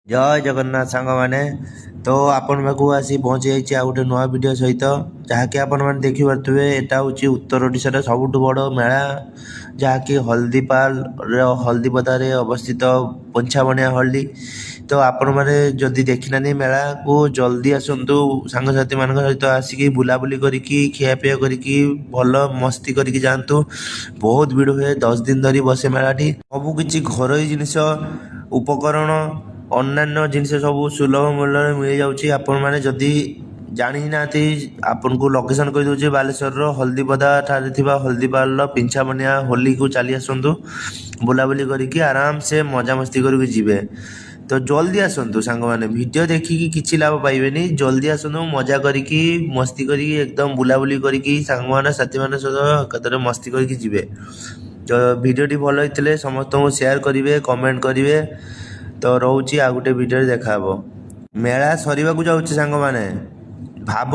ଜୟ ଜଗନ୍ନାଥ ସାଙ୍ଗମାନେ। ତ ଆପଣଙ୍କ ପାଖକୁ ଆସି ପହଞ୍ଚି ଯାଇଛି ଆଉ ଗୋଟେ ନୂଆ ଭିଡ଼ିଓ ସହିତ, ଯାହାକି ଆପଣମାନେ ଦେଖିପାରୁଥିବେ। ଏଇଟା ହେଉଛି ଉତ୍ତର ଓଡ଼ିଶାର ସବୁଠୁ ବଡ଼ ମେଳା, ଯାହାକି ହଳଦୀପାଲର ହଳଦୀପଦାରେ ଅବସ୍ଥିତ ପଞ୍ଛାବଣିଆ ହଳଦୀ। ତ ଆପଣମାନେ ଯଦି ଦେଖିନାହାନ୍ତି ମେଳାକୁ, ଜଲ୍ଦି ଆସନ୍ତୁ। ସାଙ୍ଗସାଥିମାନଙ୍କ ସହିତ ଆସିକି ବୁଲାବୁଲି କରିକି, ଖିଆପିଆ କରିକି, ଭଲ ମସ୍ତି କରିକି ଯାଆନ୍ତୁ। ବହୁତ ଭିଡ଼ ହୁଏ, 10 ଦିନ ଧରି ବସେ ମେଳାଟି। ସବୁ କିଛି ଘରୋଇ ଜିନିଷ, ଉପକରଣ, ଅନ୍ୟାନ୍ୟ ଜିନିଷ ସବୁ ସୁଲଭ ମୂଲ୍ୟରେ ମିଳିଯାଉଛି। ଆପଣମାନେ ଯଦି ଜାଣିନାହାନ୍ତି, ଆପଣଙ୍କୁ ଲୋକେସନ୍ କହିଦେଉଛି। ବାଲେଶ୍ୱରର ହଳଦୀପଦା ଠାରେ ଥିବା ହଳଦୀପାଲର ପିଞ୍ଛାବନିଆ ହୋଲିକୁ ଚାଲି ଆସନ୍ତୁ। ବୁଲାବୁଲି କରିକି ଆରାମସେ ମଜାମସ୍ତି କରିକି ଯିବେ। ତ ଜଲ୍ଦି ଆସନ୍ତୁ ସାଙ୍ଗମାନେ। ଭିଡ଼ିଓ ଦେଖିକି କିଛି ଲାଭ ପାଇବେନି। ଜଲ୍ଦି ଆସନ୍ତୁ, ମଜା କରିକି, ମସ୍ତି କରିକି, ଏକଦମ ବୁଲାବୁଲି କରିକି, ସାଙ୍ଗମାନେ ସାଥିମାନଙ୍କ ସହିତ ଏକାଥରେ ମସ୍ତି କରିକି ଯିବେ। ତ ଭିଡ଼ିଓଟି ଭଲ ହେଇଥିଲେ ସମସ୍ତଙ୍କୁ ସେୟାର କରିବେ, କମେଣ୍ଟ କରିବେ। ତ ରହୁଛି, ଆଉ ଗୋଟେ ଭିଡ଼ିଓରେ ଦେଖାହେବ। ମେଳା ସରିବାକୁ ଯାଉଛି ସାଙ୍ଗମାନେ, ଭାବ।